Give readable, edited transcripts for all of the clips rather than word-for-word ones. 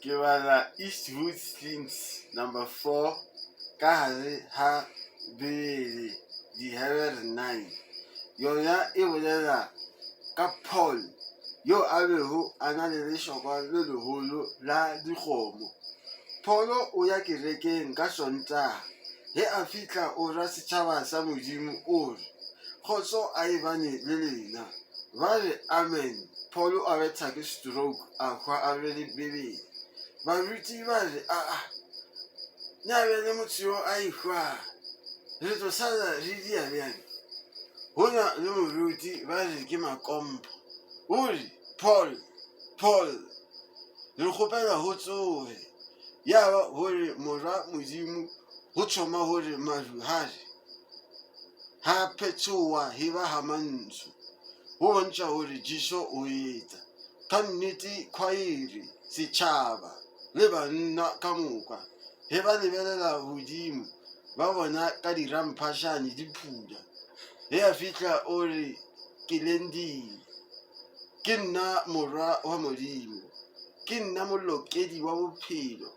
Ke bala Eastwood Slings number 4 ka hare ha Bibele Dihebere 9. Yona e bolela ka Paul yo a bego a na le lešokwa le legolo la dikgomo. Paul o ya kerekeng ka Sontaga. Ge a fihla o ra setšhaba sa Modimo o re, Kgotso a e bane le lena. Ba re, Amen. Paul a betha ke stroke a hwa a rwele Bibele. Baruti ba re, Aa, na bjale motho yo a ehwa, re tlo sala re dia bjang? Go na le moruti ba re ke Makompo. O re, Paul, Paul, re kgopela go tsoge. Ya ba gore Morwa Modimo go thoma gore maru gare ga phethowa he ba ga mantsho, go bontšha gore Jesu o etla. Ka nnete khwaere, setšhaba le banna ka moka ge ba lebelela godimo ba bona ka diramphašane di phula. Ge a fihla o re, Ke lendile. Ke nna Morwa wa Modimo. Ke nna molokedi wa bophelo.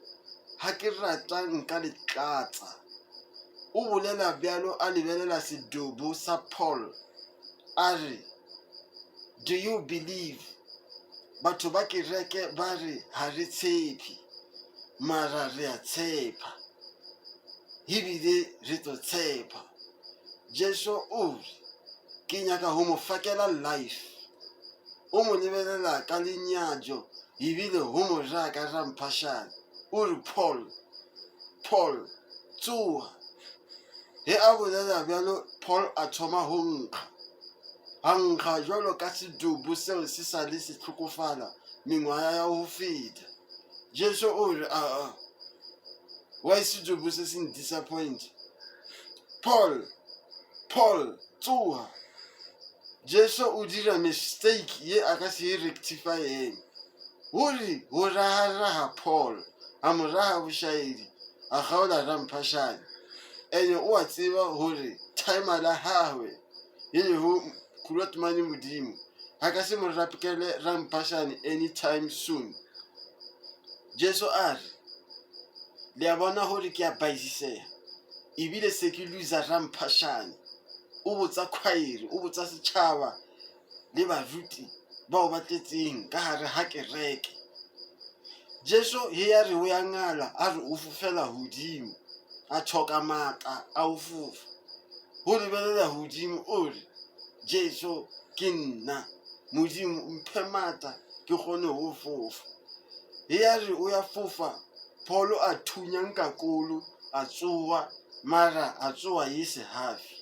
Ga ke rata nka le tlatsa. O bolela bjalo a lebelela sedobo sa Paul a re, Do you believe? Batho ba kereke ba re ga re tshepe, mara re a tshepa. Ebile re tlo tshepa. Jesu o re, Ke nyaka go mo fakela life. O mo lebelela ka lenyatšo ebile go mo raka ramphašane. O re, Paul, Paul, tsoga. Ge a bolela bjalo, Paul a thoma go nkga. A nkga bjalo ka sedubu seo se sa le se hlokofala mengwaga ya go feta. Jesu o re, Aa, why sedubu se se ndisappoint? Paul, Paul, tsoga. Jesu o dira mistake ye a ka se e rectifyeng. O re go ragaraga Paul, a mo raga bošaedi, a kgaola ramphašane. Ene o a tseba gore timer la gagwe e lego Grootman Modimo a ka se mo rapkele ramphašane anytime soon. Jesu a re, Le a bona gore ke a baisisega, ebile se ke loser ramphašane. O botsa khwaere, o botsa setšhaba le baruti bao ba tletseng ka gare ga kereke. Jesu he ya re o ya ngala a re o fofela godimo, a thoka maatla a o fofa. Go lebelela godimo o re, Jesu ke nna, Modimo mphe maatla ke kgone go fofa. He ya re o ya fofa, Paulo a thunya nkakolo, a tsoga, mara a tsoga ye sehafi.